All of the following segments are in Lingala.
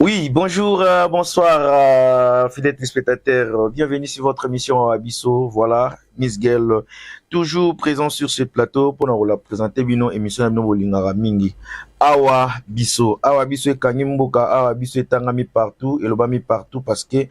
Oui, bonjour, bonsoir, fidèles téléspectateurs. Bienvenue sur votre émission Abisso. Voilà, Miss Gel, toujours présent sur ce plateau pour nous la présenter bino émission bino bolingaka mingi. Awa biso, awa biso ekangi mboka, awa biso etangami partout, elobami partout parce que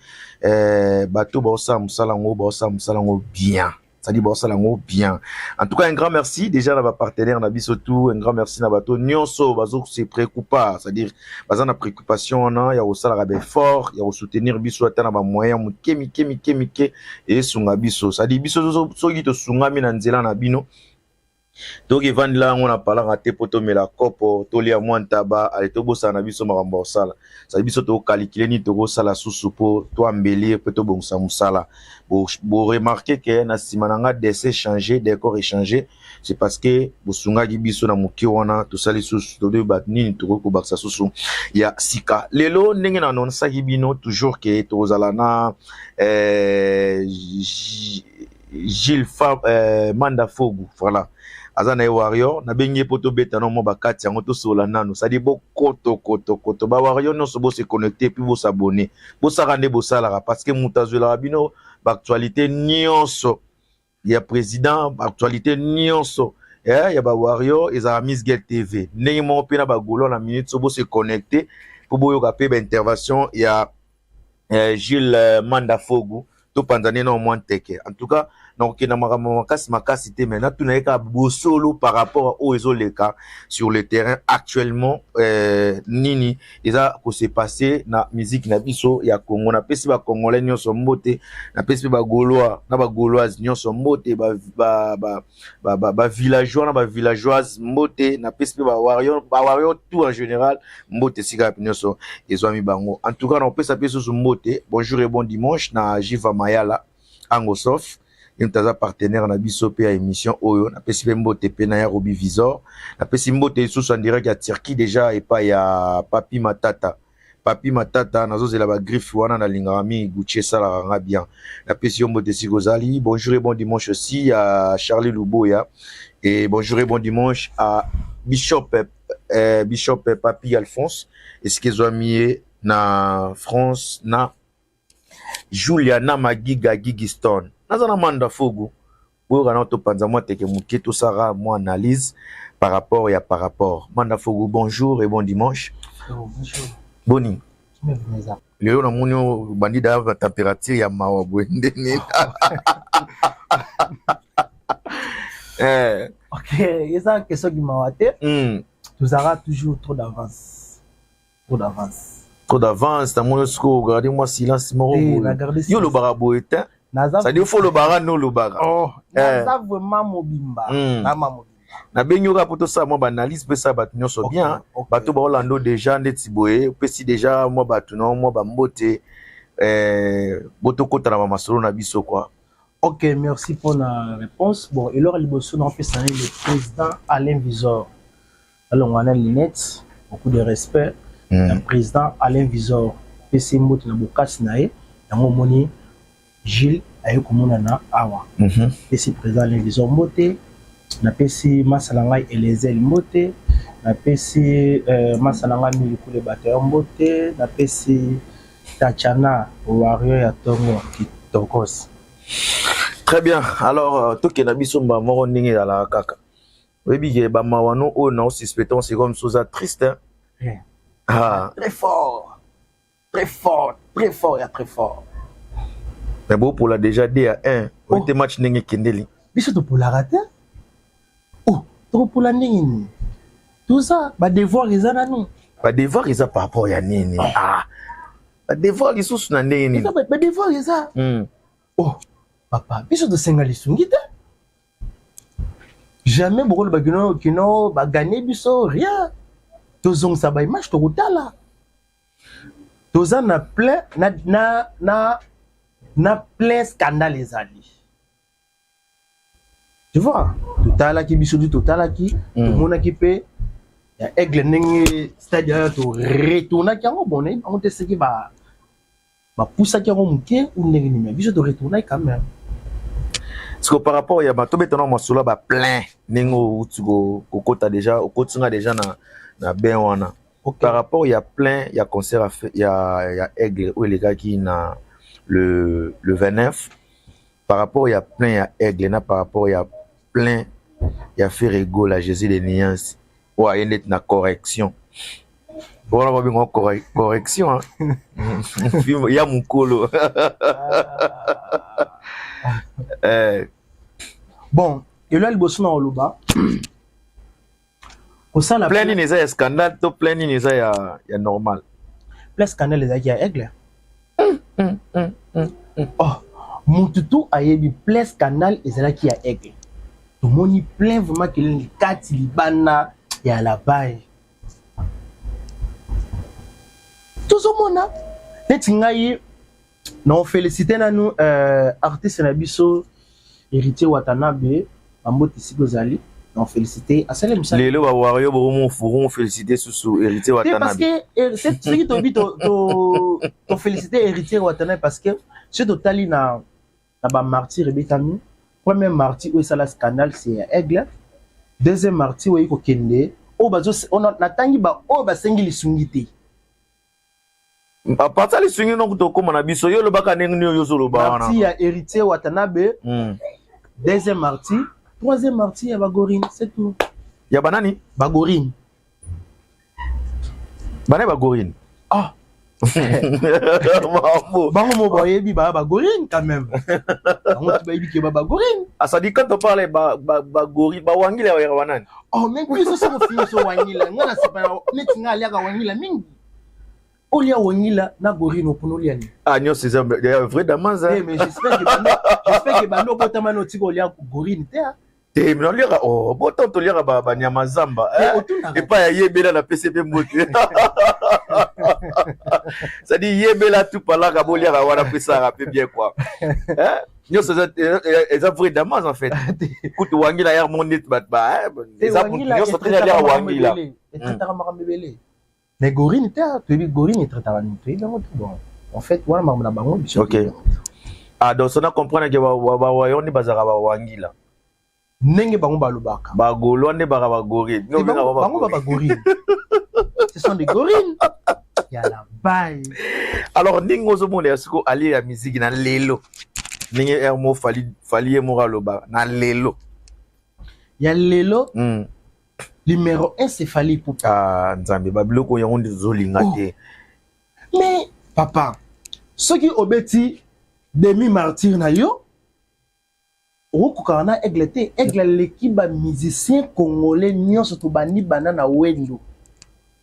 bato baosala mosala yango, baosala mosala yango bien. C'est-à-dire baosala yango bien. En tout cas, un grand merci déjà na bapartenaire na biso tout, un grand merci na bato nyonso bazo se préoccupa, c'est-à-dire baza na préoccupation wana ya kosalaka baeffort ya kosoutenir biso ata na bamoyen moke mike mike mike esunga biso. C'est-à-dire biso soki tosungami na nzela na bino, toki evandela yango na palanga te mpo tomela kopo, tolia mwa ntaba, ale tobosana na biso makambo ya kosala. C'est-à-dire biso tokokalikile nini tokosala susu mpo toambeli mpe tobongisa mosala. Boremarquer ke na nsima na nga dessin changé, décor échangé, c'est parce que bosungaki biso na moke wana. Tosali susu, toyeba nini tokoki kobakisa susu ya sika. Lelo, ndenge na annoncaki bino toujours ke tokozala na Gilles Manda Fogu. Voilà, aza na ye warrior. Nabengi ye mpo tobeta no mwa bakati yango, tosola nano. C'est-à-dire bokotokotokoto, bawarrior nyonso bose connecter puis bos'abonner, bosaka nde bosalaka, parce que moto azwelaka bino baactualité nyonso ya président, baactualité nyonso ya bawarrior ezalaka Miss Gel TV. Ndenge moko mpe na bagaulois, na minute so bose connecter mpo boyoka mpe baintervention ya Gilles Manda Fogu. Topanza nde na mwa nteke. En tout cas, nakokenda makambo makasi makasi te, mais natuna ye kaka bosolo par rapport oyo ezoleka sur le terrain actuellement, nini eza kose passer na musique na biso ya Congo. Napesi bacongolais nyonso mbote, napesi mpe bagaulois na bagauloise nyonso mbote, bavillageois na bavillageoise mbote, napesi mpe bawarrior, bawarrior tout en général mbote, esika nyonso ezwami bango. En tout cas, nakopesa mpe susu mbote, bonjour et bon dimanche na Jiva Mayala Angosof, ye moto aza partenaire na biso mpe ya émission oyo. Napesi mpe mbote mpe na ya Robi Visor. Napesi mbote lisusu en direct ya Turquie déjà epai ya Papi Matata. Papi Matata, nazozela bagriffe wana, nalingaka mingi Gucci, esalaka nga bien. Napesi yo mbote esika ozali. Bonjour et bon dimanche aussi à Charlie Luboya et bonjour et bon dimanche à Bishop Papi Alphonse, esika ezwami ye na France, na Julia na Magiga Gigiston. Naza na Manda Fogu, boyoka na topanza mwa teke moke, tosala mwa analyse par rapport ya par rapport. Manda Fogu, bonjour et bon dimanche. Oh, bonjour. Boni lelo? Namoni obandi da température ya mawa boye, ndenge? Ok, eza question mawa te. Tozalaka toujours trop d'avance, trop d'avance. Trop d'avance. Namoni sikoyo ogarde mwa silence moko boye. Yo olobaka boye te, c'est-à-dire fo olobaka nde olobaka. Oh, naza vraiment mobimba, nama mobimba. Nabengi yo kaka mpo tosala mwa baanalyse mpe esala bato nyonso bien. Bato baolanda déjà ndeti boye, opesi déjà mwa bato na mwa bambote, bo tokota na bamasolo na biso quoi. Ok, merci pour la réponse. Bon, eloko liboso na opesa le président Alain Visor, alongwa na lunette, beaucoup de respect na président Alain Visor. Pesi mbote na bokasi na ye. Yango omoni Gilles aye komonana awa. Pesi président Alain Visor mbote, napesi masa na ngai Elezel mbote, napesi masa na ngai Milikule Batayo mbote, napesi Tatiana Warrior ya ntongo kitokos. Très bien. Alors tokenda biso mbala moko ndenge ezalaka kaka. Oyebi ke bamawano oyo na osuspecte, c'est comme soza triste, hein? Yeah. Ah. Très fort, très fort, très fort ya très fort. Mais bopola déjà 2 à 1. Oyi te match ndenge ekendeli. Biso topolaka te. Oh, tokopola ndenge nini? Toza badevoir, eza nanu. Badevoir eza par rapport ya nini? Ah, badevoir lisusu na ndenge nini? Eza badevoir eza. Oh papa, biso tosenga lisungi te, jamais. Bokoloba kino kino baganye biso, rien. Tozongisa baimage, tokotala, toza na plein na plein scandale ezali, tu vois. Totalaki biso tu totalaki, tomonaki mpe ya Aigle ndenge stade oyo toretournaki yango. Bon, nayebi bango te soki bapusaki yango moke ou ndenge nini, mais biso toretournaki quand même. Parce que par rapport ya bato betana masolo ya baplein, ndenge outi kokota déjà, okotinga déjà na bain wana. Par rapport ya plein ya concert ya Aigle oyo elekaki na le 29, par rapport ya plein ya Aigle na par rapport ya plein ya Ferre Gola, Jésus de Nuance, oyo aye neti na correction wana, babenga correction ya mokolo. Bon, elo ya liboso na koloba, kosala Plein nini eza ya scandale to plein nini eza ya normal? Plein scandale ezalaki ya Aigle. Oh, mutu tu ayebi plein scandale ezalaki ya Aigle. Tomoni plein vraiment kelele kati libanda ya labai. Tozomona neti ngai na ofélicité nanu artiste na biso Héritier Watanabe. Bambote esika ozali, na ofélicité, asali mosala. Lelo bawario bokomo félicité susu Héritier Watanabe? Parce que soki tobi tofélicité Héritier Watanabe, parce que soki totali na bamartyr ebetami, premier martyr oyo esala scandale, c'est ya Aigle. Deuxième martyr oyo kokende oyo natangi, oyo basengi lisungi te. Apartir lisungi noko tokóma na biso, yo olobaka ndenge nini oyo ozoloba wana? Martyr ya Héritier Watanabe, deuxième martyr, troisième martyr ya bagorine, c'est tout. Ya banani? Bagorine. Bana bagorine? Ah, bango mo bayebi baya bagorine quand même, bango ti bayebi ke ba bagorine. Asadi, quand on parle bagorine, bawangila ya banani? Oh, mais biso soki ofingi so wangila, nga na sepela neti nga aliaka wangila mingi. Olia wangila na gorine, opona olia nini? Ah, nyonso eza vrai damaza. Mais j'espère que bando obotama na otika olia gorine te. Te, mais naliaka. Oh, boto toliaka banyama zamba epai ya yebela, napesi mpe mbote, c'est-à-dire yebela tu palaka, boliaka wana mpe esalaka mpe bien quoi. Nyonso eza vrai damas en fait. Kutu wangila yar mo neti bato eza nyonso te, aliaka wangila. Etraitaka makambo ebele, mais gorine te. Toyebi gorine etraitaka nini, toyebi yango te. Bon, en fait, wana makambo na bango, biso. Ok, ah, donc sona comprendre ke bawayo nde bazalaka bawangila. Ndenge bango balobaka. Bagaulois nde baka bagorine. Bango ba bagorine, ce sont des gorines ya la baille. Alors, ndenge ozomona ya siko alie ya musique na lelo, ndenge air mo Fally, Fally ye moko aloba na lelo. Ya lelo, numéro 1, c'est Fally Ipupa. Ah, Nzambe, babiloko yango nde tozolinga te. Mais papa, soki obeti demi martyr na yo, okokokaka na Aigle te. Aigle aleki bamusicien congolais nyonso, tobandi banda na Wendo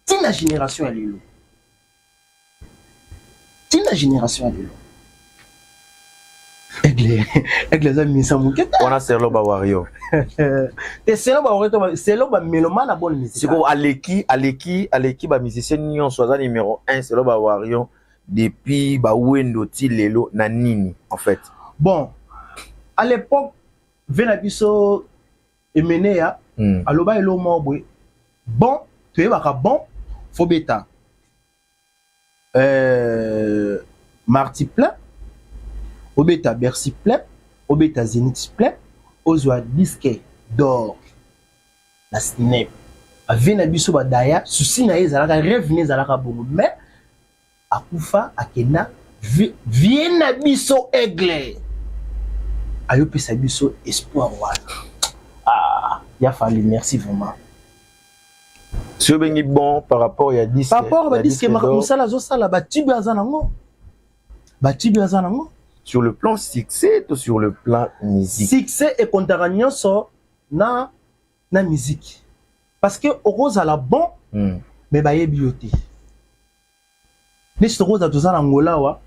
ntina génération ya lelo, ntina génération ya lelo. Aigle, Aigle aza misa moke te. Wana selo bawario. Te, selo bawario, selo bameloma na bonne musique. Sikoyo aleki bamusicien nyonso, aza numéro 1 selo bawario depuis bawendo ti lelo na nini en fait? Bon, à l'époque, ve na biso Emeneya aloba elo moko boye. Bon, toyebaka bon, fo beta martyr plein, obeta Bercy plein, obeta Zénith plein, ozwa disque d'or na SNEP. Ave na biso badaya susi na ye ezalaka rêve ne, ezalaka bongo, mais akufa, akenda. Vie na biso Aigle ayopesa biso espoir wana. Ah, ya Fally, merci vraiment. Si obengi bon par rapport ya disque? Par rapport badisque, mosala azosala, batubes aza nango, batubes aza nango. Sur le plan succès to sur le plan musique? Succès ekontaka nyonso na musique, parce que okozala bon, mais bayebi yo te. Neti tokozala, toza na Ngola awa,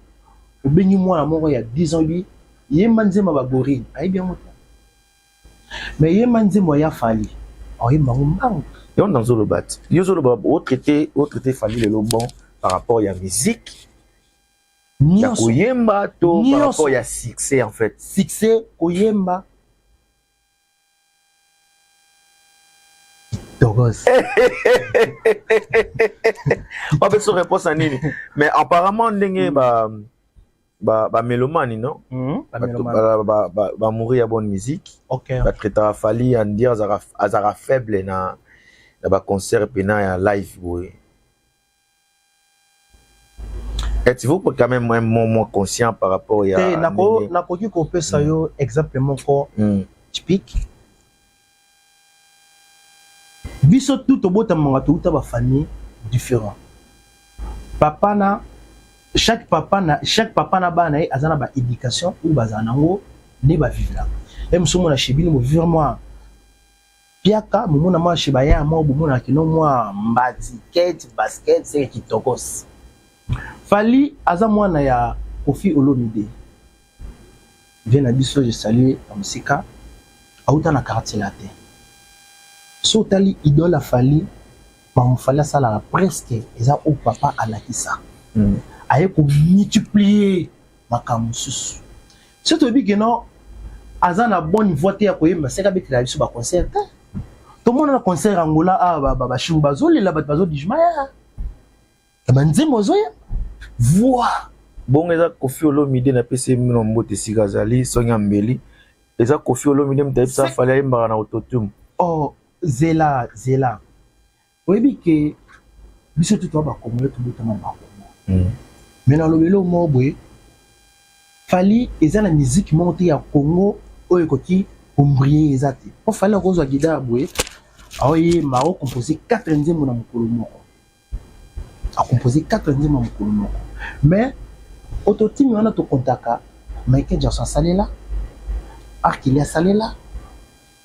obengi mwana moko ya 10 ans, oyebi yemba nzembo ya bagorine, ayebi yango te, mais yemba nzembo ya Fally, aoyemba yango mbangu. Yo nazoloba ti yo ozoloba, otraité Fally lelo bon par rapport ya musique ya koyemba to par rapport ya succès en fait? Succès, koyemba, togos. Bapesa réponse na nini? Mais apparemment ndenge bamélomane, non, bamouri ya bonne musique, batraitaka Fally andire azalaka faible na baconcert pena ya live boye. Êtes-vous quand même un moment conscient par rapport ya te? Nakoki kopesa yo exemple moko typique. Biso tu tobotamaka, touta bafamille différent. Papa na chaque papa na chaque papa na bana ye aza na baéducation oyo bazala nango nde bavivraka. Ye mosu omona chez bino bovivre mwa piaka, momona mwa chez baya mwa bomonaka kino mwa mbati kete basket seke kitokos. Fally aza mwana ya Koffi Olomide, vie na biso, je salue na mosika, auta na Quartier Latin. So otali idole a Fally, makambo Fally asalaka presque eza oyo papa alakisa. Aye komultiplier makambo mosusu. So toyebi keno aza na bonne voix te ya koyemba, seka abetela biso baconcert te. Tomona na concert Angola awa, bashungu bazolela, bato bazodijuma ya banzembo ozoyemba voix. Bongo eza Koffi Olomide, napesi ye mino mbote esika azali, songi ya mbeli. Eza Koffi Olomide moto ayebisa Fally ayembaka na autotune? Oh, zela zela, oyebi ke biso tu toa bacongolais, tobotama na bakongo. Mais nalobeli o moko boye, Fally eza na musique moko te ya Congo oyo ekoki kobriller, eza te. Mpo Fally akozwa guitare boye, aoyemba, aocompose 4 nzembo na mokolo moko, acompose 4 nzembo na mokolo moko. Mais autotune wana tokontaka Michael Jackson asalela, R. Kelly asalela.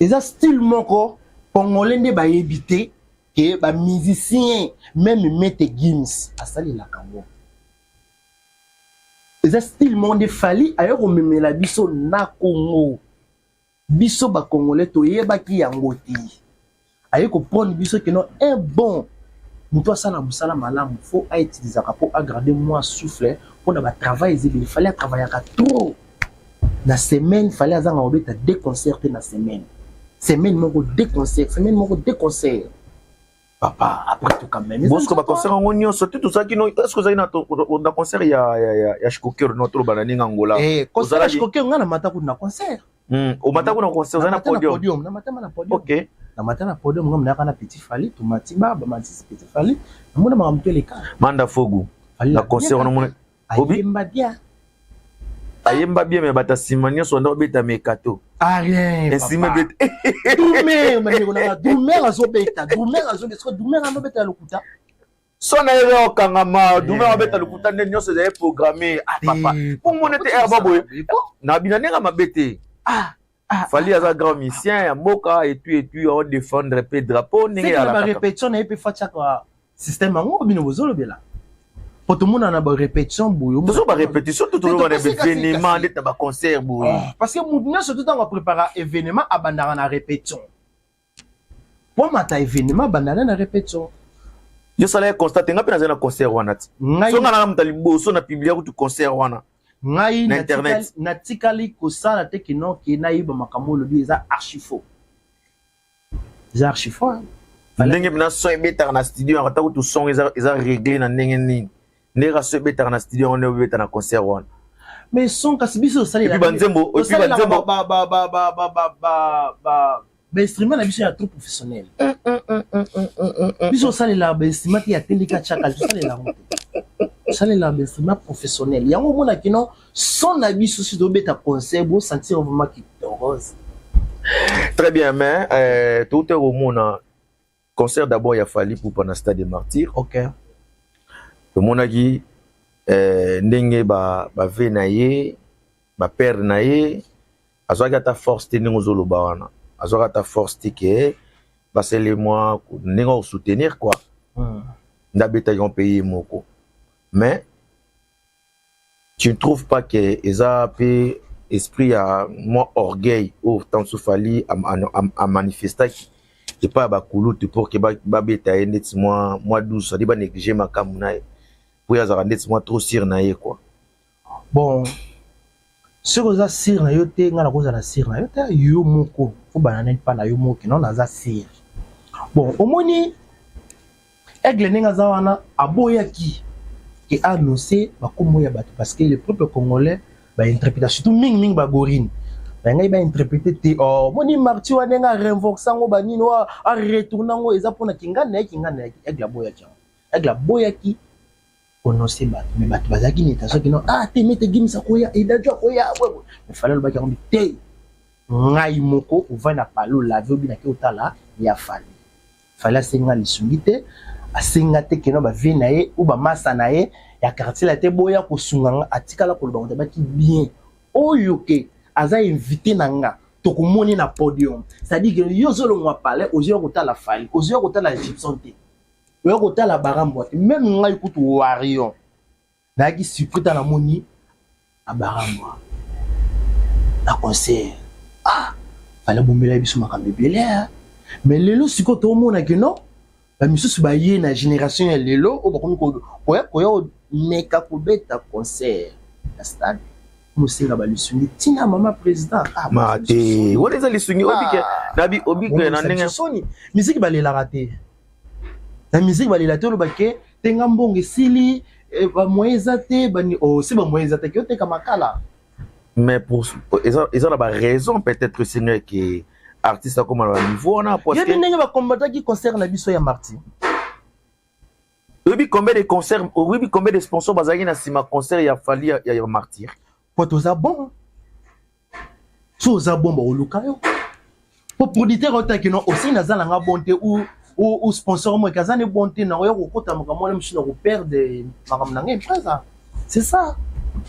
Eza style moko congolais nde bayebi te ke bamusicien, même Maître Gims asalelaka yango. Eza style moko nde Fally aye komemela biso na Congo. Biso bacongolais toyebaki yango te. Aye koprendre biso keno un bon moto asala mosala malamu, fo autilisaka mpo agarde mwa souffle mpona batravail eza ebele. Fally atravaillaka trop na semaine. Fally azanga kobeta deux concert te na semaine, semaine moko deux concert, semaine moko deux concert. Papa, après tout, quand même. Bosco, baconcert yango nyonso te tozalaki no. Est ce que ozalaki na concert ya Shikokero? No, toloba na ndenge Angola. Concert ya Shikokero, nga na mata kutu na concert. Omata kuna concert, ozali na podium? Namata na podium. Namata na podium, nga nayaka na petit Fally, tomati ba bamatisi petit Fally, namona makambo to eleka. Manda Fogu na concert wana omona? Ayemba bien. Ayemba bien, mais bato nsima nyonso banda obeta mekato. Ah, rien. Nsima ebeta. Drummer, bandeko nanga, drummer azobeta, drummer azobeta. Soki drummer azobeta ya lokuta. So na ye okangama, drummer abeta lokuta nde nyonso ezali programme. Ah papa, mpo mona te air baboye na bina ndenge mabe te. Fally aza grand musicien ya mboka et puis aodéfendre mpe drapeau ndenge. Ya barépétition na ye mpe fatiaka système yango bino bozolobela, po tomona na barépétition boye. Tozo barépétition to toloba na événement ndeti na baconcert boye. Parce que motu nyonso to ntango aprépara événement, abandaka na répétition. Po mata événement, abandaka na répétition. Yo sala ye constat te. Nga mpe nazali na concert wana ti so nga nanga moto ya liboso na publia kutu concert wana. Ngai na internet. Natikali kosala te kino ke nayeba makambo olobi eza archi faux, eza archi faux. Ndenge mpena son ebetaka na studio yango, ata kutu son eza réglé na ndenge nini, ndenge son ebetaka na studio yango nde obeta na concert wana. Mais son kasi biso osalela banzembo. Osalelaka bainstrument na biso ya trop professionnel. Biso osalelaka bainstrument te ya tendeka tiaka, tosalela yango te. Tosalelaka bainstrument professionnel yango omonaki no son na biso. Si tobeta concert, bosentir vraiment kitoko. Très bien, mais tout est komona concert d'abord ya Fally Ipupa na Stade des Martyrs. Tomonaki ndenge bave na ye, bapère na ye azwaki ata force te. Ndenge ozoloba wana, azwaki ata force te ke basele mwa ndenge akosoutenir quoi. Nde abetaki yango mpe ye moko. Mais tu ne trouves pas que eza mpe esprit ya mwa orgueil oyo tanso Fally amanifestaki epai ya bakulutu pour ke babeta ye ndeti mwa douce, adi banéglige makambo na ye po ye azalaka ndeti mwa trop sûr na ye quoi? Bon, soki oza sûr na yo te, ngai nakozala sûr na yo te. Yo moko fo bana nani mpa na yo moko kino naza sûr. Bon, omoni Aigle ndenge aza wana, aboyaki ke annonce bakombo ya bato parce que le peuple congolais bainterpréta, surtout mingimingi bagorine bangai bainterprété te. Oh, omoni marti wana ndenge arenforce yango, banini wa aretourne yango, eza mpona kingani na ye, kingani na ye. Aigle aboyaki yango, Aigle aboyaki. Koannoncer bato, mais bato bazalaki na intention kino ah te, Maître Gims akoya, Edajo akoya. Mais Fally alobaki yango te: ngai moko ovandi na palo lave, obinaki otala ya Fally. Fally asenga lisungi te, asenga te keno bavie na ye ou bamasa na ye ya quartier la te boya kosunga nga. Atikala koloba ngo tabaki bien oyo ke aza invité na nga, tokomoni na podium. C'est-à-dire que yo ozolongwa palais, ozoya kotala Fally, ozoya kotala Gibson te, oya kotala Barambwa te. Même ngai kutu warrior nayaki surpris ta namoni abarambwa na concert. Ah, Fally abombela biso makambo ebele. Mais lelo sikoyo toomona ke non, bamisusu baye na génération ya lelo oyo bakomi koya komeka kobeta concert na stade, mosenga balisungi ntina mama président. Ma te, wana eza lisungi obike nabi obike na ndenge. Soni, misiki balelaka te, na misiki balela te. Oloba ke tenga mbongo esili, bamoyen eza te, osi bamoyen eza te ke oteka makala. Mais pour eza na baraison peut-être seigneur ke artiste akóma na baniveau wana. Yebi ndenge bakombataki concert na biso ya Martyr. Oyebi combien de concert, oyebi combien de sponsors bazalaki na nsima concert ya Fally ya Martyr? Po toza bon, so oza bon, baoluka yo. Po producteur otaki no osi naza nanga bon te ou sponsor moko aza ne bon te, na oya kokota makambo wana mosusu na koperdre makambo na ngai impresa. C'est ça,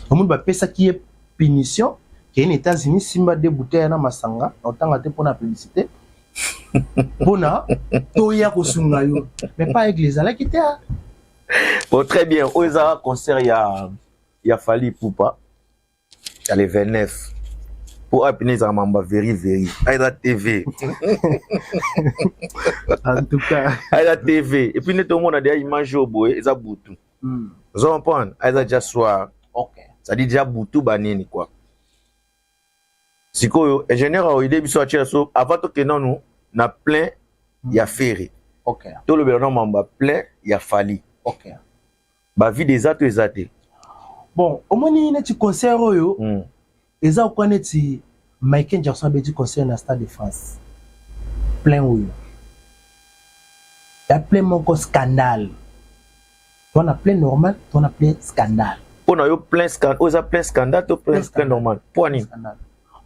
omoni bapesaki ye punition keye na États-Unis, simba de bouteille na masanga na otanga te mpona publicité, mpona toya kosunga yo, mais pas Aigle ezalaki te. Bon, très bien. Oyo eza concert ya Fally Ipupa ya le 29, mpo apine ezala mambo ya veri veri. Aeza TV. En tout cas. Aeza TV. Et puis nde tomona deya image oyo boye, eza butu. Ozo comprendre, aeza déjà soir. C'est-à-dire déjà butu banini quoi. Sikoyo ingénieur aoyede biso atia so avant tokende nanu na plein ya Ferre. Tolobela na mambo ya plein ya Fally. Bavide eza to eza te? Bon, omoni neti concert oyo eza kwa neti Michael Jackson abeti concert na Stade de France. Plein oyo ya plein moko scandale, tona plein normal, tona plein scandale. Mpo na yo, plein scandale oyo eza plein scandale to plein normal? Mpo nini?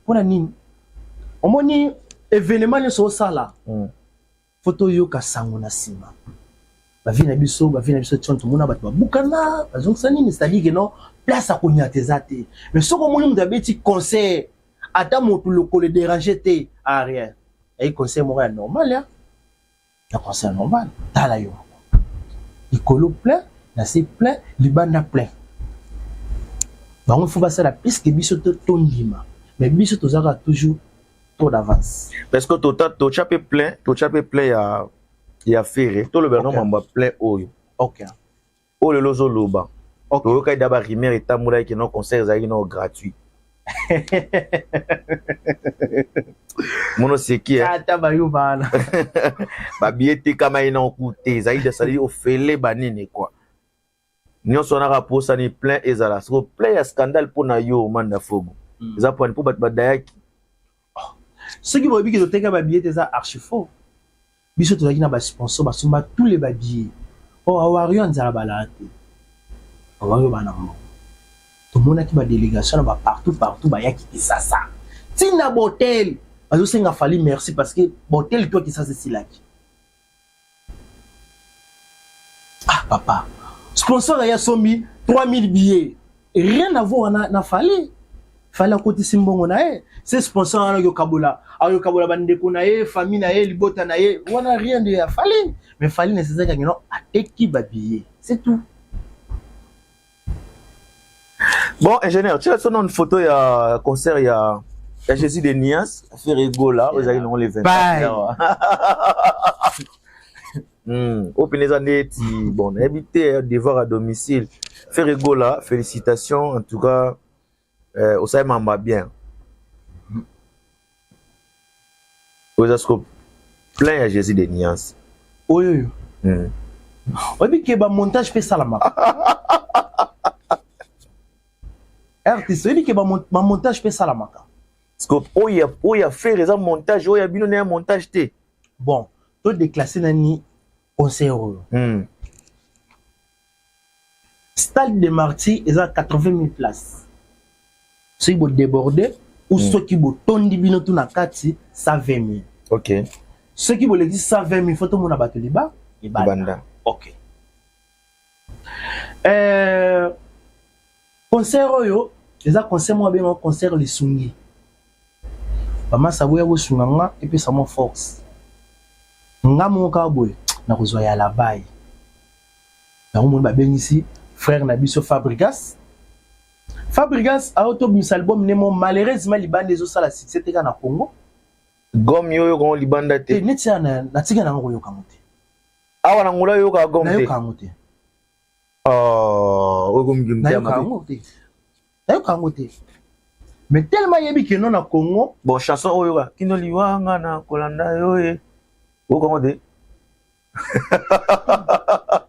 Mpona nini? Omoni événement nyonso osala, faut toyoka sango na nsima. Bavie na biso, bavie na biso tion, tomona bato babukana, bazongisa nini. C'est-à-dire que non, place akonyata eza te. Mais soki omoni moto abeti concert, ata moto lokolo dérange te, a rien, ayi concert moko ya normal, ya concert normal. Tala yo, likolo plein, na se plein, libanda plein. Bango faut basala puisque biso tondima, mais biso tozalaka toujours trop d'avance. Parce que totya mpe plein, totya mpe plein ya Ferre. Tolobela no mambo ya plein oyo. Oyo lelo ozoloba, toyokaki da barumeur etambolaki no concert ezalaki no gratuit. Mono seki. Ata bayo bana. Babillet etekamaki na oku te, ezalaki desali ofele banini quoi. Nyonso wana kaka posani plein ezala. Siko plein ya scandale mpo na yo, Manda Fogo, eza pwani mpo bato badayaki? Soki boyebi ke toteka babillet te, eza archi faux. Biso tozalaki na basponsor, basomba tous les babillets. O awario nzala balaa te, awario bana mbongo. Tomonaki badélégation na bapartout partout bayaki Kisasa, ntina botel bazosenga Fally merci parce que botel to Kisasa esilaki. Ah papa, sponsor aya asombi 3000 billets, rien à voir na Fally. Fally akotisi mbongo na ye. Se sponsor wana ayokabola, ayokabola bandeko na ye, famille na ye, libota na ye wana, rien de ya Fally. Mais Fally nécessaire kangino ateki babillet, c'est tout. Bon, ingénieur, tu as son une photo ya concert ya Jésus de Nias, Ferre Gola, oyo ezalaki nango le 24. Oyo pene eza neti bon, nayebi te, devoir à domicile. Ferre Gola, félicitations en tout cas, osali mamba bien. Oyo eza siko plein ya Jésus de Nias. Oyo oyo. Oyebi ke bamontage mpe esalamaka, artiste? Oyebi ke bamontage mpe esalamaka? Siko oyo ya Ferre eza montage, oyo ya bino na ya montage te? Bon, todéclasse nani concert oyo. Stade de Martyr eza 80 000 places. Soki bodéborde ou soki botondi bino tu na kati, 120 000. Soki boleki 120 000, faut tomona bato liba libanda. Libanda. Ok, concert oyo eza concert moko abengaka concert lisungi. Bamasa boya bosunga nga, epesa mwa force. Nga moko kaka boye nakozwa ya labai yango. Moni babengisi frère na biso Fabrigas. Fabrigas aotobimisa album nemo. Malheureusement libanda ezosala succès te kaka na Congo. Gomme yo oyokango libanda te? Te. Neti ya natika nango koyokango te. Awa na Ngola oyokaka gomme te? Nayoka yango te. Oh, oyo Nayoka yango te, nayoka yango te, mais tellement yebi keno na Congo. Bon, chanson oyo oyoka kino liwanga na kolanda yo ye, oyokango te?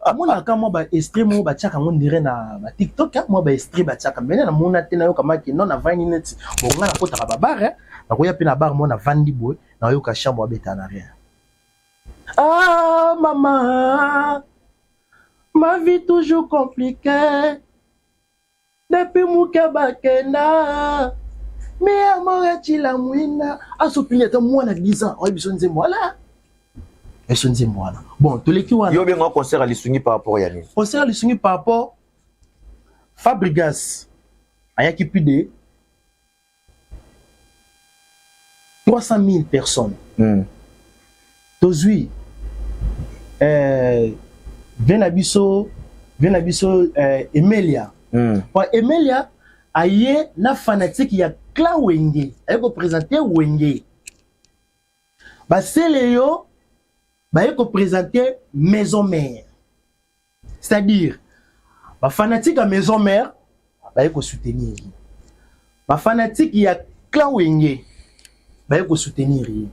Omonaka mwa baextrait moko batiaka yango ndire na baTikTok, mwa baextrait batiaka mene namona te. Nayoka maki no navandi neti bon, nga nakotaka babar, nakoya mpe na bar mo, navandi boye, nayoka chambre abeta na rien. Ah mama, ma vie toujours compliquée depuis moke bakenda mi amor etila mwina asopini. Ata mwana 10 ans oyebi biso nzembo wana, biso nzembo wana. Bon, toleki wana. Yo obenga concert ya lisungi par rapport ya nini? Concert ya lisungi par rapport Fabrigas ayaki plus de 300 000 personnes. Tozwi vie na biso Emelia. Po Emelia aye na fanatique ya clan Wenge, aye koprésente Wenge. Basele yo baye koprésente Maison Mère, c'est-à-dire bafanatique ya Maison Mère baye kosoutenir ye, bafanatique ya clan Wenge baye kosoutenir ye,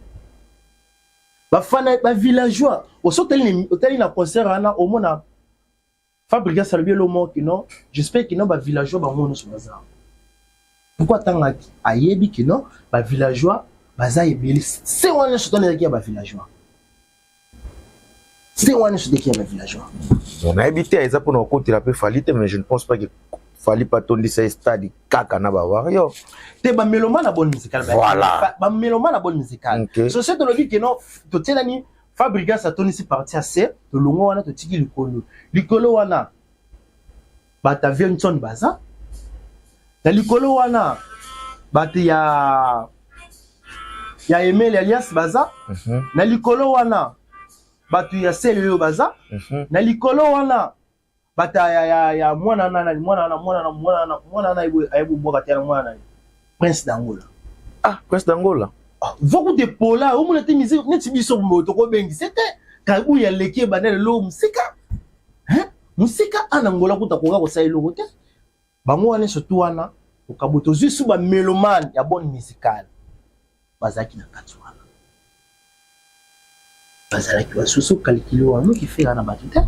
bafana bavillageois. Oso otali na concert wana, omona Fabrigas alobi elo moko kino j'espère kino bavillageois bango nyonso baza. Pourquoi atangaki? Ayebi kino bavillageois baza ebele. Se wana nyonso twana ezalaki ya bavillageois, se wana nyonso ezalaki ya bavillageois. Bon, nayebi te, eza mpona kokotela mpe Fally te, mais je ne pense pas que Fally mpe atondisa ye stade kaka na bawarrior. Te, bamélomane na bonne musicale. Voilà. Bamélomane na bonne musicale. Société tolobi keno totielani Fabrigas atondisi partie ya se. Tolongo wana, totiki likolo. Likolo wana bato ya Vienson baza na likolo wana, bato ya Emele alias baza na likolo wana, bato ya sele oyo baza na likolo wana, bato ya mwana na mwana na mwana na mwana na mwana na ayebi obwaka te na mwana na Prince d'Angola. Ah, Prince d'Angola. Voku te pola omona te musique neti biso boye tokobengisa te. Kabuya aleki ebanda lelo mosika, mosika ana Ngola kuta koka kosala eloko te. Bango wana surtout wana okabo tozwi su bamélomane ya bonne musicale bazalaki na kati wana, bazalaki basusu calcule wana noki fera na bato te.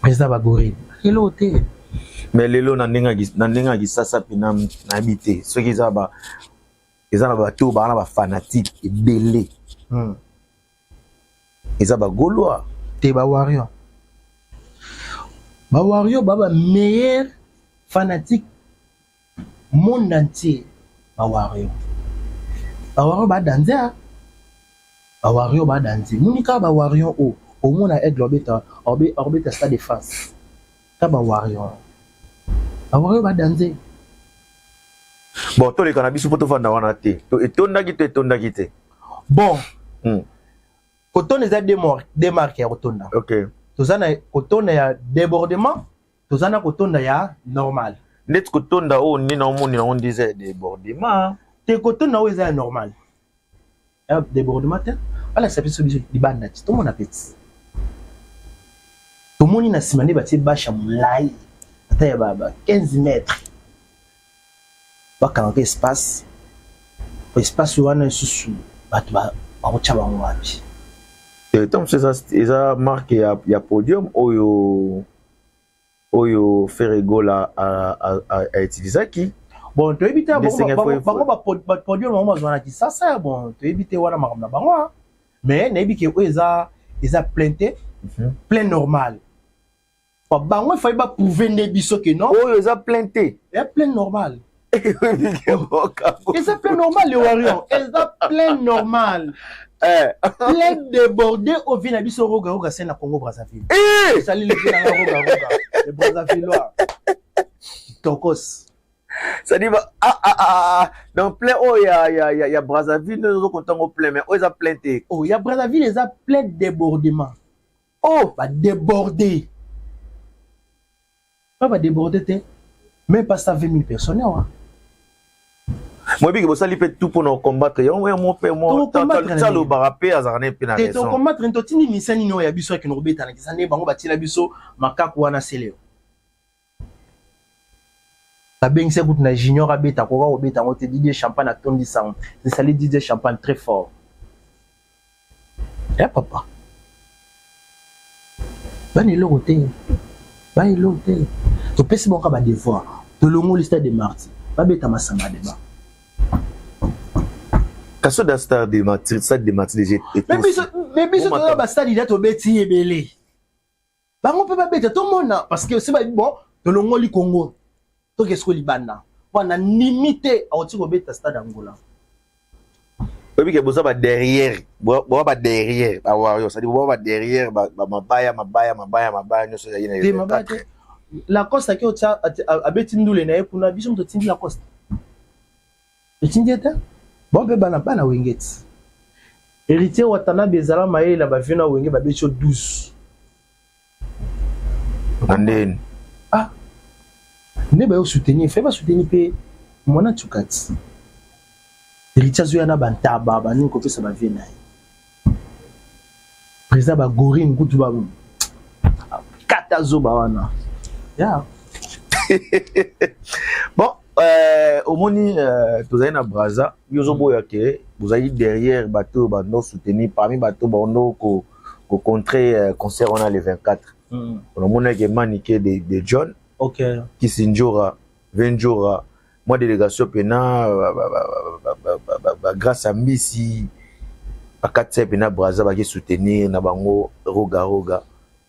Président bagorine eloko te. Mais lelo na ndenge ya kisasa mpena nayebi te soki eza na bato oyo baa na bafanatique ebele. Eza bagaulois. Te, bawarrior. Bawarrior ba bameilleur fanatique monde entier. Bawarrior, bawarrior badanze, a bawarrior badanze. Moni kaka bawarrior oyo omona Aigle obeta, obeta Stade de France ka bawarrior, bawarrior badanze. Bon, toleka na biso mpo tovanda wana te. Etondaki to etondaki te? Bon, kotonda eza deux marques ya kotonda. Toza na kotonda ya débordement, toza na kotonda ya normal. Ndeti kotonda oyo nde naomoni yango nde eza ya débordement. Te, kotonda oyo eza ya normal, ya débordement te. Balakisa biso libanda ti tomona peti. Tomoni na nsima nde batie bâche ya molai ata ya ba 15 mètres, bakangaka espace. Po espace wana lisusu bato bakotya bango wapi? Ntango mosusu eza marque ya podium oyo Ferre Gola autilisaki. Bon, toyebi te. Bango bapodium bango bazwa na Kisasa. Bon, toyebi te wana makambo na bango, mais nayebi ke oyo eza plein te, plein normal. Bango efai baprouve nde biso ke non. Oyo eza plein te. Eza plein normal, eza plein normal, le warrior, eza plein normal. Plein débordé au vie na biso Roga Roga se na Congo Brazzaville. Esali levi nanga Roga Roga, le Brazzavillois tokos. C'est-à-dire, ah, ah, ah, ah, donc plein oyo ya Brazzaville nde ozokontango plein, mais oyo eza plein te. Oh, ya Brazzaville eza plein débordement. Oh. Badébordé pa, badébordé te, même pas 120 000 personnes awa. Moyebi ke bosali mpe tout mpona kocombattre yango, mo mpe Tocombattre. Alobaka mpe azalaka ne mpe na te. Raison. Tocombattre, totindi misa nini oyo ya biso akende kobetana kisa nde bango batiela biso makaku wana. Seleo babengisa kutu na junior abeta, koka kobeta yango te. Didier Champagne atondi sango. Ezali Didier Champagne très fort ya papa. Bana eloko te, bana eloko te. Topesi bango kaka badevoir. Tolongoli stade de Martyr, babeta masamba deba. Kasi da stade de Martyr, stade de Martyr déjà. Mais biso toza bastade ida, tobeti ebele. Bango mpe babeta, tomona, parce que se bayebi. Bon, tolongoli Congo, toke siko libanda wana. Nimi te akoti kobeta stade Angola. Oyebi ke boza baderrière, boza baderrière bawarrior, c'est-à-dire boza baderrière bamabaya, mabaya, mabaya, mabaya nyonso ezali na Te, mabaya te. Lacoste ake otia, abeti ndule na ye kuna. Biso moto totindi Lacoste, totindi ye te. Bon, mpe bana, bana Wenge ti Héritier Watanabe ezala mayele na bavie na Wenge, babeti yo 12. Na ndeni? Ah, nde bayo soutenir, fai basoutenir mpe mwana tukati. Héritier azoya na bantaba banini kopesa bavie na ye. Président bagorine kutu ba kata azoba wana ya. Bon, omoni, tozali na Braza. Yo ozoboya ke bozali derrière bato oyo bando soutenir, parmi bato bando kocontre concert wana le 24. Onamonaki Manike de John, Kisinjora, Venjora, mwa délégation mpena bagrâce ya mbisi bakatisa mpena Braza, baki soutenir na bango Roga Roga,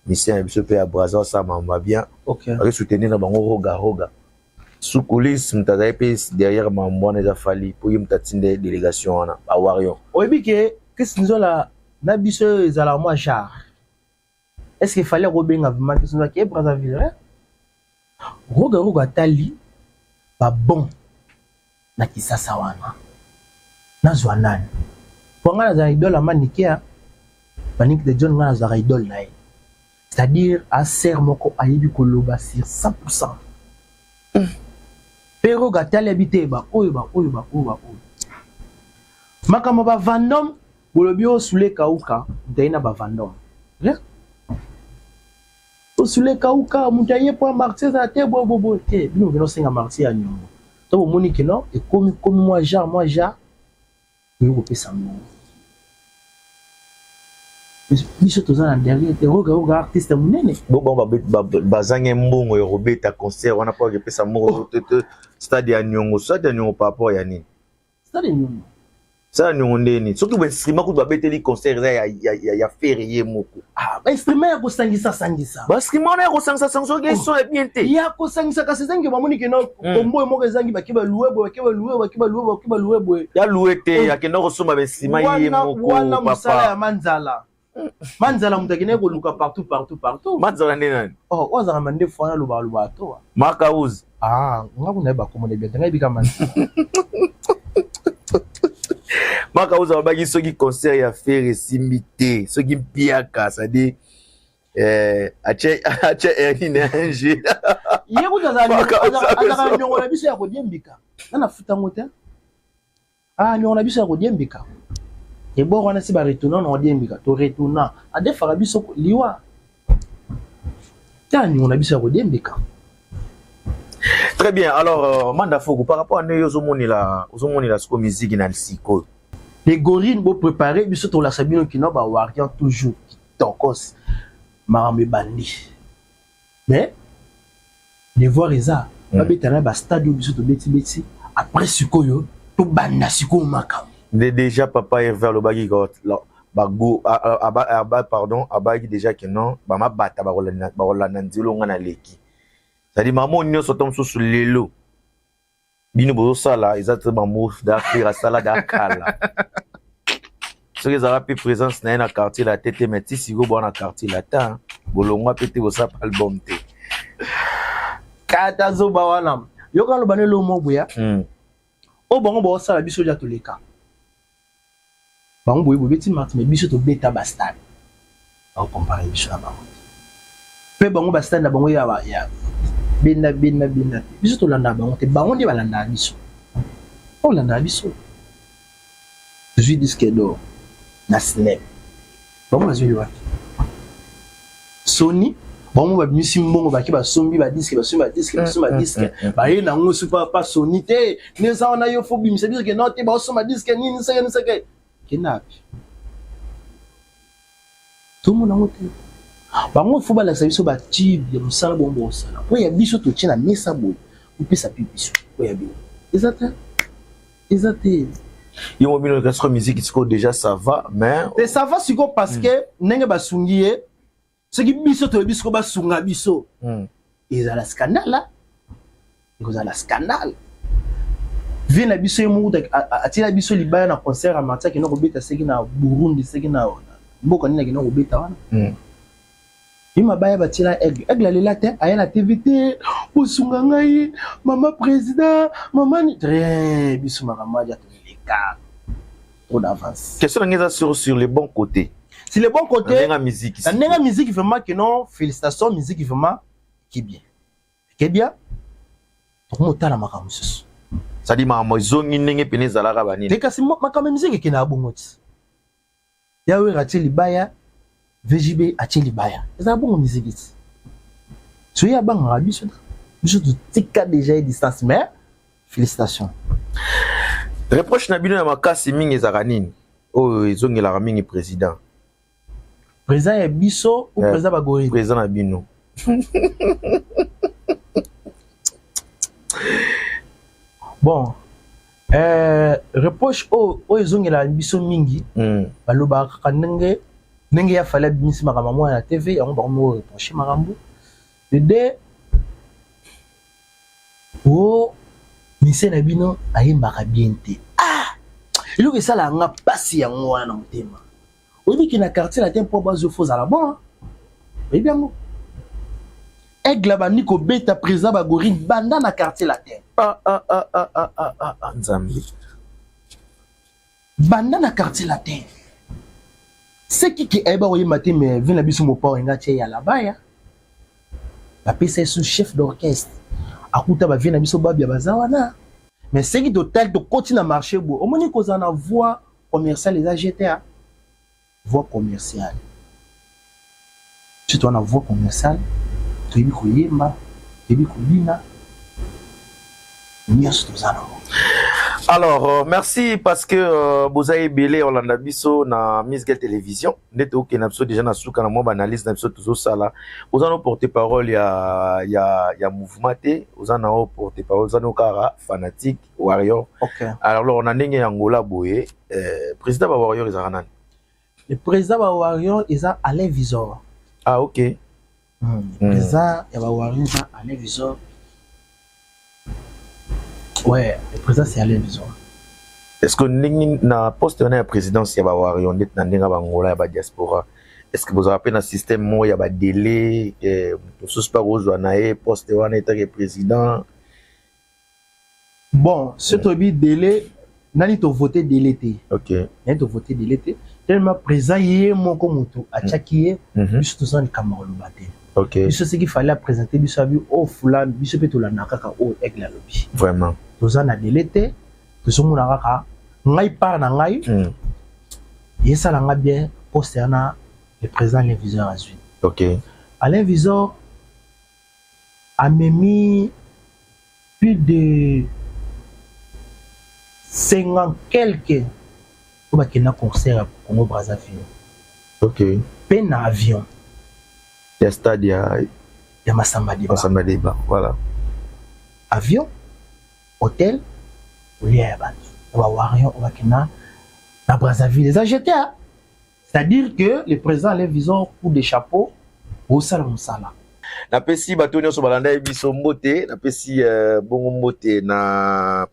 mission ya biso mpe ya Braza osala mamba bien. Baki soutenir na bango Roga Roga. Sous coulisse, moto azali mpe derrière mambo wana eza Fally, mpo ye moto atinde délégation wana bawarrior. Oyebi ke Kisi Nzola na biso oyo ezalaka mwa genre, est ce que Fally akobenga vraiment Kisi Nzola ke Brazzaville? Roga Roga atali babon na Kisasa wana, nazwa nani? Po ngai nazala idole ya Manike, ya Manike de John. Ngai nazalaka idole na ye, c'est-à-dire aser moko ayebi koloba sur 100. Mpe Roga atali, yebi te baoyo, baoyo, baoyo, baoyo makambo bavandome. Bolobi oyo Sule Kauka, moto aye na bavandome. Osule Kauka, moto aye mpo Martyr ezala te boye boye te. Bino bokende osenga Martyr ya niongo to bomoni keno ekomi komi mwa genre, mwa genre oyo kopesa mbongo. Biso toza na derrière te. Roga Roga artiste monene. Bo bazangi mbongo ya kobeta concert wana mpo akepesa mbongo stade ya niongo, stade ya niongo par rapport ya nini? Stade ya niongo. Stade ya niongo ndeni soki bainstrument kutu babeteli concert eza ya Ferre ye moko. Ah, bainstrument ya kosangisa sangisa. Bainstrument wana ya kosangisa sangisa, soki son ya bien te. Ya kosangisa, kasi ezangi. Bamoni keno kombo moko ezangi, bake balouer boye, bake balouer, bake balouer, bake balouer boye. Ya louer te, akenda kosomba bainstrument ye moko. Wana mosala ya Manzala. Manzala moto akendaki koluka partout, partout, partout. Manzala nde nani? Oh, oyo azalaka mandefu wana, alobaka alobaka to. Makauz. Ah, nga kuna yeba komona bien te, ngai bika Manzala. Makauz alobaki soki concert ya Ferre esimbi te, soki mpiaka, c'est-à-dire atie atie erni na ng. Ye kutu azalaka niongo na biso ya kodiembika nga na futango te. Ah, niongo na biso ya kodiembika ebor wana, si baretourna na kodiembika, toretourna, adefaka biso liwa ta niongo na biso ya kodiembika. Très bien. Alors, Manda Fogo, par rapport à ndenge ozomonela sikoyo musique na sikoyo. Les gorilles, bopréparé biso, tolakisa bino kino bawarrior toujours kitokos. Makambo ebandi, mais devoir eza babeta na bastade oyo biso tobetibeti. Après sikoyo tobanda sikoyo makambo. Nde déjà papa Hervé alobaki Bago aba, pardon, abaki déjà que non, bamabata bakolanda nzela nga na leki, c'est-à-dire mamo nyonso to mosusu. Lelo bino bozosala eza te bamo d'affaire asala da kala. Soki ezalaka mpe présence na ye na Quartier Latin te, mais ti sikoyo boa na Quartier Latin, bolongwa mpe te, bosala album te. Kata zoba wana, yoka loba ne lomo boya. Oyo bango baosala, biso dia toleka bango. Boye bobeti marti, mais biso tobeta bastade. Bakocomparer biso na bango te, mpe bango bastade na bango ya benda benda benda te. Biso tolandaka bango te, bango nde balandaka biso. Olandaka biso, tozwi disque d'or na SNEP. Bango bazwi wapi? Soni bango babimisi mbongo, baki basombi badisque, basombi badisque, basombi badisque, baye nango su pa Soni te. Nde eza wana, yo fo bimisa disque no te, baosomba disque nini, seke seke kenda api, tomona yango te. Bango fo balakisa biso batube ya mosala bongo bosala po ya biso totie na mesa boye, kopesa mpe biso po ya bino eza te, eza te. Yo mo bino kasi musique sikoyo déjà ça va, mais te, ça va sikoyo parce que ndenge basungi ye, soki biso toyebi sikoyo basunga biso, ezala scandale, ekozala scandale. Vie na biso ye moko atiela biso libaya na concert ya marti, akenda kobeta seki na Burundi, seki na mboka nini akenda kobeta wana. Ye mabaya batiela Aigle, Aigle alela te, aya na TV te, bosunga ngai, mama président, mama ni rien. Biso makambo aja toleka trop d'avance. Question na ngai eza sur le bon côté. Sur le bon côté. Na ndenge musique. Na ndenge musique, vraiment que non, félicitations. Musique vraiment qui bien, qui bien, tokomotala makambo mosusu. C'est-à-dire makambo ezongi ndenge pene ezalaka banini? Te, kasi makambo ya musique ekendaka bongo ti ya Wera atie libaya, VJB atie libaya, ezala bongo musique ti soki abangaka biso, biso totika déjà ye distance, mais félicitations. Reproche na bino ya makasi mingi ezalaka nini, oyo ezongelaka mingi président? Président ya biso ou président bagorille? Président na bino. Bon, reproche oyo ezongelaka biso mingi, balobaka kaka ndenge ya Fally abimisi makambo mwana na TV yango, bango moko reproche makambo de o mise na bino ayembaka bien te. Ah, eloko esalaka nga mpasi yango wana na motema. Oyebi ke na Quartier Latin, mpo bazwa, fo ozala bon. Oyebi yango, Aigle abandi kobeta président bagorine banda na Quartier Latin. Ah, ah, ah, ah, ah, ah, ah, ah, Nzambe. Banda na Quartier Latin, seki ke ayeba koyemba te, mais vi na biso mopao enga tie ya labaya, bapesa ye su chef d'orchestre, akuta bavie na biso babia baza wana. Mais seki totali, tokoti na marché boye, omoni kozala na voix commerciale eza gta voix commerciale. Surtout wana voix commerciale, toyebi koyemba, toyebi kobina, nyonso toza nango. Alors, merci parce que boza ebele olanda biso na Misgel Télévision. Nde tokende na biso déjà na suka na mwa baanalyse na biso tozosala. Oza no porte parole ya mouvement te, oza na o porte parole, oza no kaka fanatique warrior. Alors na ndenge ya Ngola boye, président ba warrior ezalaka nani? Le président ba warrior eza Alain Visor. Ah, ok. Président ya ba warrior eza Alain Visor. Ouais, le président, c'est Alain Visor. Est-ce que ndenge na poste wana ya présidence ya bawarrior, ndeti na ndenge ya bangola ya badiaspora, est ce que bozala mpe na système moko ya badélai, mosusu mpe akozwa na ye poste wana etake président? Bon, soki toyebi délai, nani tovote délai te. Nani tovote délai te, tellement président ye moko moto atiaki ye. Biso toza likambo ya koloba te. Biso soki Fally aprésente biso, abi oyo fulani, biso mpe tolanda kaka oyo Aigle alobi. Toza na délai te, tozomona kaka ngai part na ngai esalanga bien. Poste wana, le président Alain Visor azwi. Alain Visor amemi plus de 50 quelque oyo bakenda concert ya Congo Brazzaville mpe na avion ya stade ya ya Masamba Deba. Masamba Deba, voilà. Avion, hôtel, kolia ya bato ya bawarrior oyo bakenda na Brazzaville eza gta. C'est-à-dire que le président Alain Visor, coup de chapeau, osala mosala. Napesi bato nyonso balanda ye biso mbote. Napesi bongo mbote na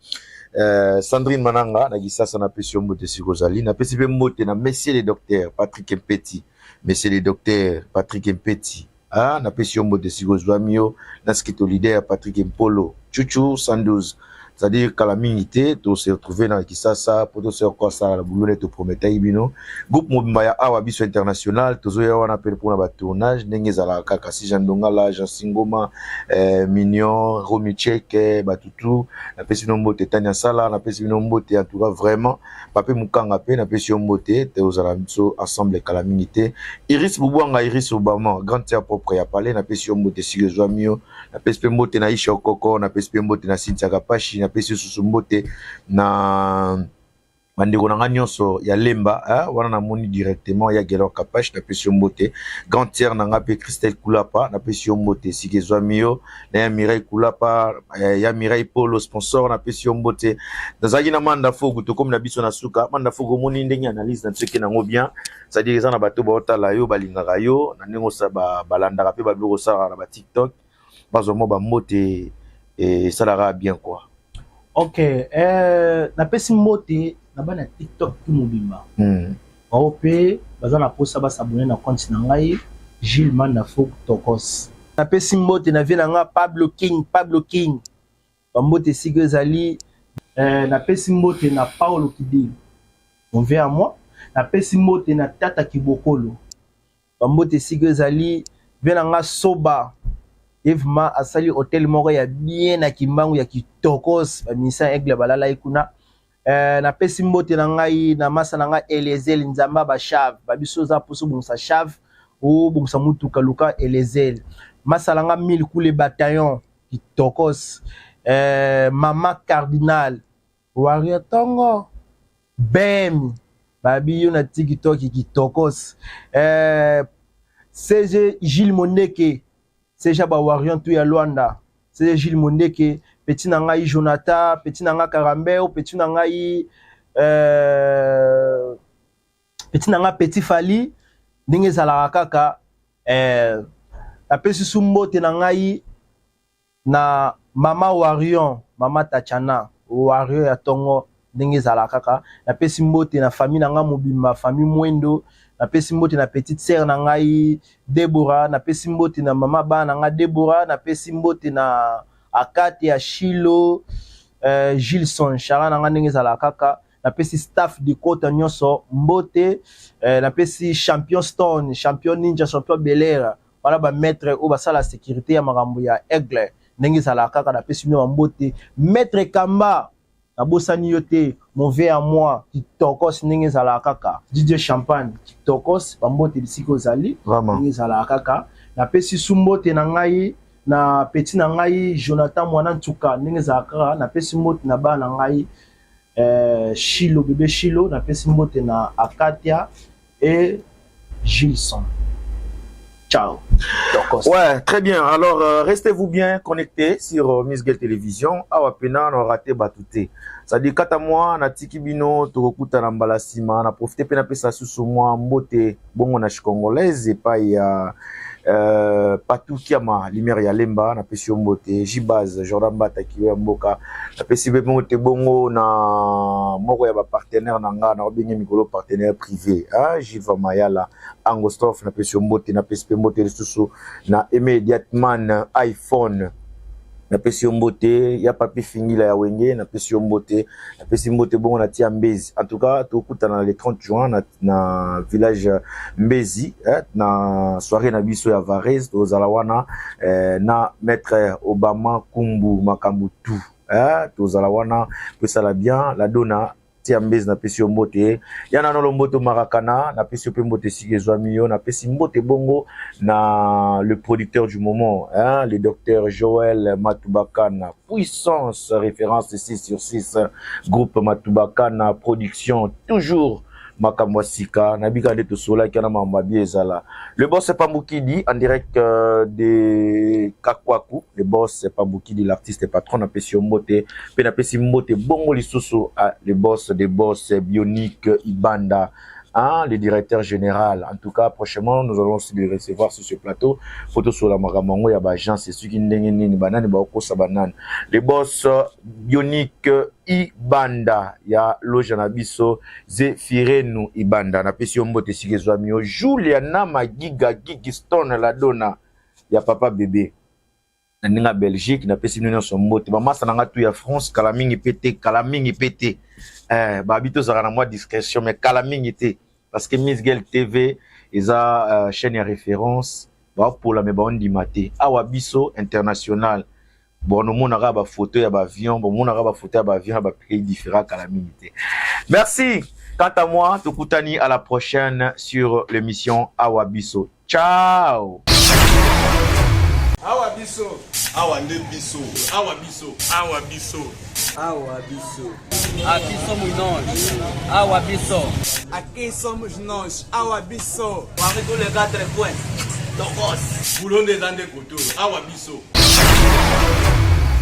Sandrine Mananga na Kisasa. Napesi yo mbote siko ozali. Napesi mpe mbote na monsieur le docteur Patrick Mpeti, monsieur le docteur Patrick Mpeti. Ah, napesi yo mbote siko ozwami yo na skito leader Patrick Mpolo Chuchu 112. C'est-à-dire kala mingi te tose retrouve na Kisasa po tose kosala na bulune. Toprometaki bino groupe mobimba ya awa biso international, tozoya wana mpe mpona batournage ndenge ezalaka kaka. Si Jean Ndongala, Jean Singoma, Mignon, Romi Cheke, batutu, napesi bino mbote. Tania Sala, napesi bino mbote. En tout cas vraiment, Pape Mukanga mpe napesi yo mbote. Tozala biso ensemble kala mingi te. Iris Bubwanga, Iris Obama, grande sœur propre ya palais, napesi yo mbote siki ezwami yo. Napesi mpe mbote na Isha Okoko, napesi mpe mbote na Cynthia Kapashi, napesi lisusu mbote na bandeko na nga nyonso ya Lemba. Wana namoni directement ya Gelor Kapash, napesi yo mbote. Grande sœur na nga mpe Christelle Kulapa, napesi yo mbote esika ezwami yo, na ya Mireille Kulapa, ya Mireille Polo sponsor, napesi yo mbote. Nazalaki na Manda Fogu, tokomi na biso na suka. Manda Fogu, omoni ndenge analyse na biso eke nango bien, c'est-à-dire eza na bato baotala yo, balingaka yo na ndenge balandaka mpe babiloko osalaka na baTikTok, bazwa mwa bambote, esalaka bien quoi. Ok, napesi mbote na bana TikTok tu mobimba. Bao mpe baza na mposa bas'abonner na compte na ngai, Gilles Manda Fok Tokos. Napesi mbote na vie na nga Pablo King, Pablo King, bambote esika ezali. Napesi mbote na Paulo Kidi, mon vieux à moi. Napesi mbote na Tata Kibokolo, bambote esika ezali. Vie na nga Soba Evema asali hotel moko ya bien na Kimbangu ya kitokos, bamisa aigle balala ye kuna. Napesi mbote na ngai na masa na ngai Eliezel Nzamba bachave babiso oza mposo obongisa chave, obongisa mutuka, luka Eliezel. Masala nga mille kule bataillon kitokos. Mama Cardinal Wario Tongo bem babi yo na TikTok kitokos. CG Gilles Mondeke, CG ba Warion tu ya Lwanda, CG Gilles Mondeke, petit na ngai Jonathan, petit na ngai Karambeo, petit na ngai petit na ngai Petit Fali ndenge ezalaka kaka. Napesi su mbote na ngai na mama Warion, mama Tatiana Wario ya ntongo ndenge ezalaka kaka. Napesi mbote na famille na ngai mobimba, famille Mwendo. Napesi mbote na petite sœur na ngai Debora. Napesi mbote na mama bana na ngai Debora. Napesi mbote na Akate ya Shilo, Gilson Chara na ngai ndenge ezalaka kaka. Napesi staff de kota nyonso mbote. Napesi champion Stone, champion Ninja, champion Belera wana, bamaître oyo basala sécurité ya makambo ya aigle ndenge ezalaka kaka. Napesi bino bambote. Maître Kamba, nabosani yo te, mon vieux à moi kitokos ndenge ezalaka kaka. DJ Champagne kitokos, bambote bisika ozali ndenge ezalaka kaka. Napesi su mbote na ngai na petit na ngai Jonathan Mwana Ntuka ndenge ezalaka kaka. Napesi mbote na bana na ngai Shilo, bébé Shilo. Napesi mbote na Akatia et Gilson. Ciao. Ouais, très bien. Alors, restez-vous bien connectés sur Miss Girl Télévision. Awa pena na raté batute. C'est-à-dire kata moi na tiki bino tokokuta na mbala sima. Na profiter pe na pesa susu moi mbote bongo na congolaise epai ya Patou Kiama Lumière ya Lemba, napesi yo mbote. Jibaz Jordan Mbata kiyo ya mboka, napesi mpe mbote bongo na moko ya bapartenaire na nga na obenge mikolo partenaire privé, ah, Jiva Mayala Angostrof, napesi yo mbote. Napesi mpe mbote lisusu na Immediatman iPhone, napesi yo mbote. Ya Papi Fingila ya Wenge, napesi yo mbote. Napesi mbote bongo na tia Mbezi. En tout cas tokutana le 30 juin na village Mbezi, na soirée na biso ya Varese. Tozala wana na maître Obama Kumbu makambo tout, tozala wana pesala bien la dona tia Mbezi. Napesi yo mbote ya nanolo mbote Marakana, napesi yo mpe mbote esika ezwami yo. Napesi mbote bongo na le producteur du moment, hein, le docteur Joël Matubakana puissance, référence 6 sur 6, groupe Matubakana production, toujours makambo ya sika. Nayebika nde tosolaki wana makambo ya ezala. Le boss Pambukidi en direct de Kakwaku, le boss Pambukidi, l'artiste patron, napesi yo mbote. Mpe napesi mbote bongo lisusu le boss des boss Bionique Ibanda. Hein, le directeur général. En tout cas, prochainement, nous allons aussi le recevoir sur ce plateau. Photo sur la makambo ya ba agence, ceux qui ndenge nini banani ba kosa banani. Le boss Bionique Ibanda ya loge na biso Zefirenu Ibanda na pesi yo mbote sike zwami yo Juliana Magiga Gigiston la dona ya papa bébé. Na ndenge ya Belgique, napesi bino nyonso mbote. Bamasa na nga tu ya France, kala mingi pe te, kala mingi pe te. Babi tozalaka na mwa discrétion, mais kala mingi te, parce que Miss Girl TV eza chaîne ya référence. Baopola me baondima te. Awa biso international, bon, omonaka bafoto ya baavion, bomonaka bafoto ya baavion ya bapays différent. Kala mingi te. Merci. Quant à moi, tokutani à la prochaine sur l'émission Awa Biso. Ciao. Awa biso. Awa nde biso. Awa biso. Awa biso. Awa biso. Aqui somos nós. Awa biso. Aqui somos nós. Awa biso. Parmi tous les quatre coins. Tokos. Boulot nde eza nde koto. Awa biso.